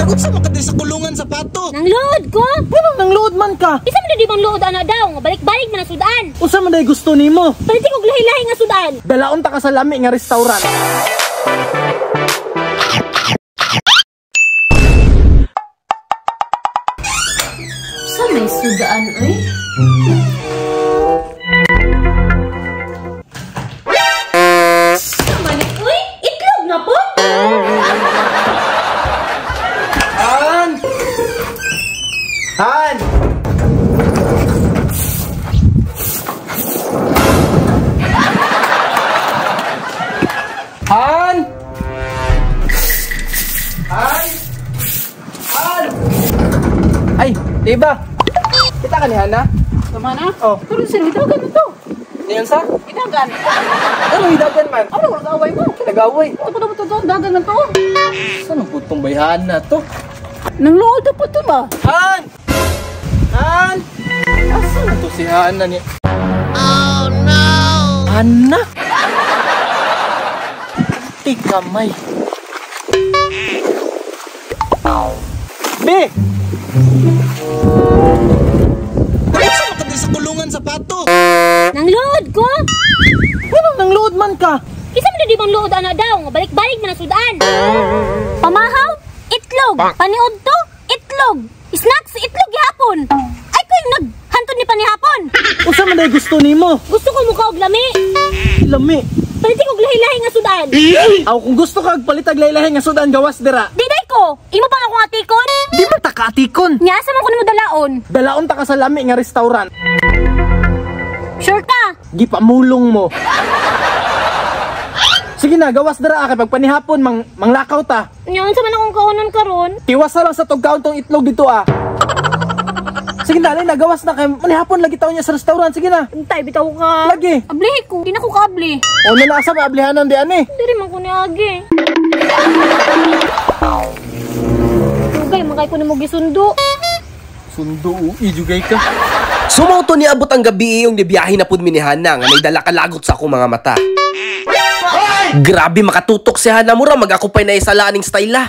Nag-unsa man ka diri sa kulungan sa pato? Nang load ko? Nganong nangluod man ka? Isa man di bang load ana daw, nga balik-balik man ang sudan. Unsa man day gusto nimo? Paliti kog lahi-lahi nga sudan. Dalaon ta ka sa lami nga restaurant. Sa may sudan oy? Mani oy, itlog na po. Han! Han! Han! Han! Han! Ay, diba? Kita ka ni Hana? Tama na? Oh. Pero sino hidagan na to? Niyon sa? Hidagan. Ano hidagan man? Ano wala away mo? Nag-away. Ito pa naman to, dagan na to. Saan ang putong bay Hana to? Nang load na po to ba? Han! Han! Asa na to si Hana ni? Oh no! Hana? Ati kamay. B! Nag-unsa man ka diri sa kulungan sa pato? Nang load ko? Nganong nangluod man ka? Isa man di bang load ana daw, nga balik-balik man ang sudan. Pamahaw, itlog. Paniod to, itlog. Snacks, itlog gihapon. Ay ko yung naghantod ni panihapon. Unsa man day gusto nimo? Gusto ko mukha og lami. Lami. Paliti kog lahi-lahi nga sudan. Aw kung gusto ka palitag lahi-lahi nga sudan gawas dira. Diday ko, imo pa nga akong atikon. Di ba ta kaatikon? Nya asa man ko nimo dalaon? Dalaon ta ka sa lami nga restaurant. Sure ka? Gipamulong mo. Sige na, gawas dira kay pagpanihapon mang manglakaw ta. Nya unsa man akong kaunon karon? Tiwas na lang sa tugkaon tong itlog dito ah. Sige na, alay na, gawas na kay manihapon lagi taon niya sa restaurant. Sige na. Untay bitaw ka. Lagi. Ablihi ko, di na ko kaabli. O na asa ba ablihanon di ani? Diri man ko niagi. Dugay man kay ko nimo gisundo. Sundo ui jugay ka. Sumauto ni abot ang gabi iyong nibiyahe na pud mi ni Hana nga naidala kalagot sa akong mga mata. Grabe makatutok si Hana, mura mag-akupay na isala aning style ah.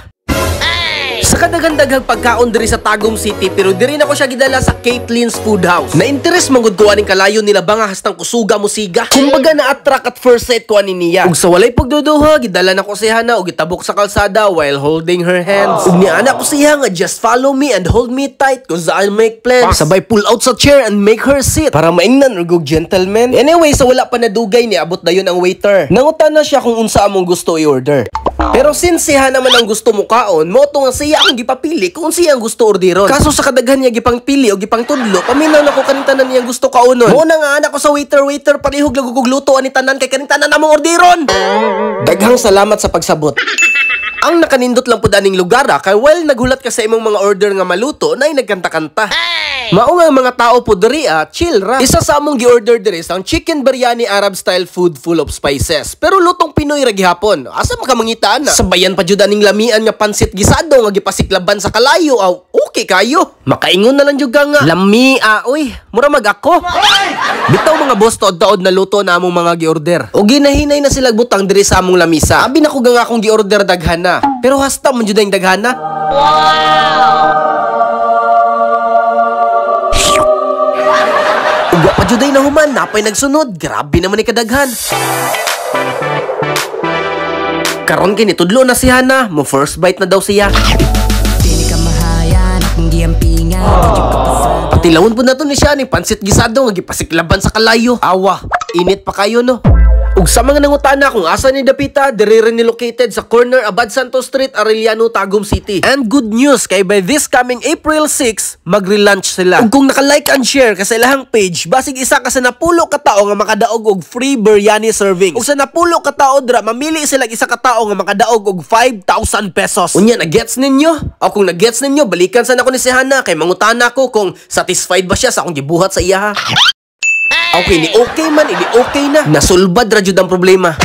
Sa kadagandaghang pagkaon diri sa Tagum City, pero diri na ko siya gidala sa Caitlin's Food House. Na-interest mangud ko aning kalayo nila ba nga hastang kusuga mo siga. Kumbaga na-attract at first sight ko ani niya. Ug sa walay pagduduha, gidala na ko si Hana og gitabok sa kalsada while holding her hands. Ug niana ko siya nga just follow me and hold me tight cause I'll make plans. Sabay pull out sa chair and make her sit para maingnan og gentleman. Anyway, sa wala pa nadugay niabot dayon ang waiter. Nangutan na siya kung unsa among gusto i-order. Pero since si Hana man ang gusto mo kaon, mo to nga siya ang gipapili kung siya ang gusto orderon. Kaso sa kadaghan niya gipangpili o gipangtudlo, paminaw na ko kaning tanan niyang gusto kaonon. Mo na nga anak ko sa waiter, waiter, palihog lagugog luto ani tanan kay kaning tanan among orderon. Daghang salamat sa pagsabot. Ang nakanindot lang pud aning lugar ah, kay well naghulat ka sa imong mga order nga maluto na nagkanta-kanta. Mao nga ang mga tao po diri ah, chill ra. Isa sa among gi-order diri ang chicken biryani Arab style food full of spices. Pero lutong Pinoy ra gihapon. Asa man ka mangita na? Sabayan pa jud aning lamian nga pansit gisado nga gipasiklaban sa kalayo aw okay kayo. Makaingon na lang jud ka nga lami ah, oy, mura mag ako. Bitaw mga boss, taod-taod na luto na among mga gi-order. O ginahinay na sila butang diri sa among lamisa. Abi na ko nga akong gi-order daghan na. Pero hasta man jud ang daghan na. Ugwa pa juday na human, napay nagsunod. Grabe naman ni kadaghan. Karon kini tudlo na si Hana, mo first bite na daw siya. Patilawon po na to ni siya ni pansit gisado nga gipasiklaban sa kalayo. Awa, init pa kayo no. Ug sa mga nangutana kung asa ni dapita, diri rin ni located sa corner Abad Santos Street, Arellano, Tagum City. And good news kay by this coming April 6, magre-launch sila. Ug kung naka-like and share ka sa ilahang page, basig isa ka sa 10 ka tawo nga makadaog og free biryani servings. Ug sa 10 ka tawo dra, mamili sila isa ka tawo nga makadaog og 5,000 pesos. Unya, na-gets ninyo? O kung na-gets ninyo, balikan sana ko ni si Hana kay mangutana ko kung satisfied ba siya sa akong gibuhat sa iya. Okay ni okay man, ini okay na. Nasulbad ra jud ang problema.